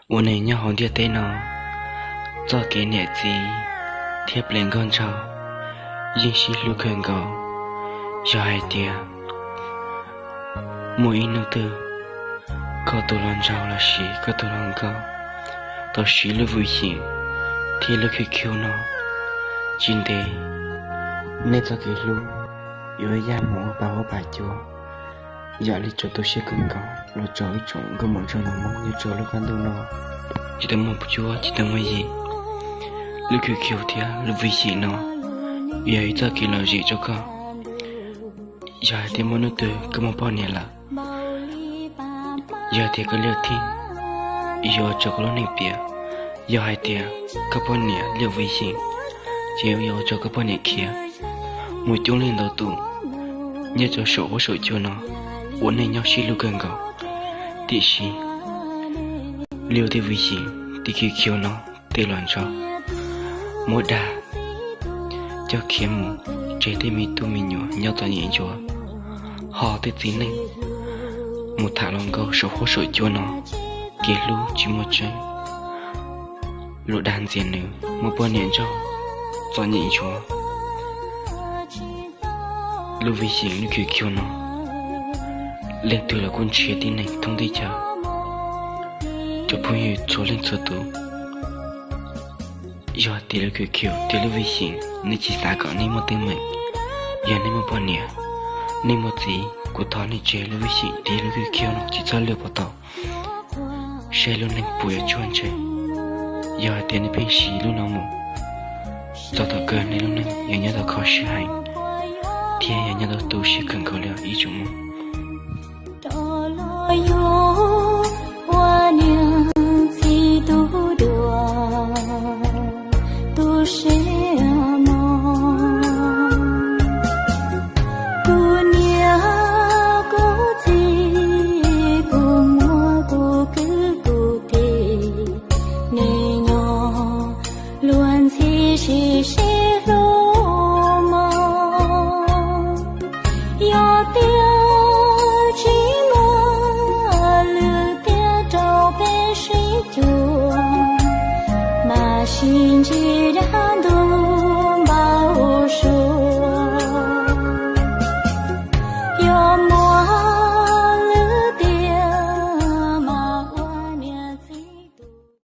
Ua neeg nyob hauv ntiaj teb no, txoj kev niam txiv thiab ples nkauj nraug yeej sib hlub kawg nkaus. Yog hais tias muaj ib hnub twg koj tus hluas nraug los sis koj tus hluas nkauj tau siv lub vwm xyeem thiab lub khwv khw no, tsis ntev nej txoj kev hlub yuav yaj mus ua pa huab pa cua, yam li tsaus tu siab kawg nkaus los rau ib tsoom nkauj muam nraug nus Hmoob nyob rau lub qab ntuj no. Tsis tau muaj cuab tsis tau muaj yig, lub khwv khw thiab lub vwm xyeem no yog ib txoj kev lom zem rau koj. Yog hais tias muaj hnub twg koj muaj poj niam lawm, yog tias koj liaj theeb yuav ua rau koj lub neej piam, yog hais tias koj poj niam liaj vwm xyeem, ces yuav ua rau koj poj niam khiav. Muaj coob leej ntau tus nyob rau saum huab saum cua no ua neej nyob sib hlub kawg nkaus, tiam sis liaj tej vwm xyeem tej khwv khw no tej los nrog muab dag coj khiav mus, tseg tej me tub me nyuam nyob txom nyem ntsuav, ho tej txiv neej mus tham hluas nkauj saum huab saum cua no, kev hlub tsis muaj tseeb, luag dag ntxias nws, muaj poj niam nraug txom nyem ntsuav. Lub vwm xyeem lub khwv khw no, leej twg los kuj nrhiav tib neeg thoob teb chaws. Cov phooj ywg txhua leej txhua tus, yog tias lub khwv khw thiab lub vwm xyeem nej tsis xav kom nej muaj teeb meem, yog nej muaj poj niam, nej muaj txiv, kuv thov nej tseg lub vwm xyeem thiab lub khwv khw no tsis txhob liaj puas tau, saib lub neej puas yuav tsuaj ntshe. Yog hais tias nej pheej siv lub no mus, txog thaum kawg nej lub neej yog nyob tau kho siab heev, thiab yog nyob tau tu siab kawg nkaus li ib tsoom Hmoob. Rov los yuav ua niam txiv tub duas tu siab mog. Kuv niam kuv txiv, kuv muam kuv kwv kuv tij, nej nyob luag ntxhi sib sib hlub mog. Yog tias tsis muaj lwm tiam rau peb sib cuag, mas sib ntsib dag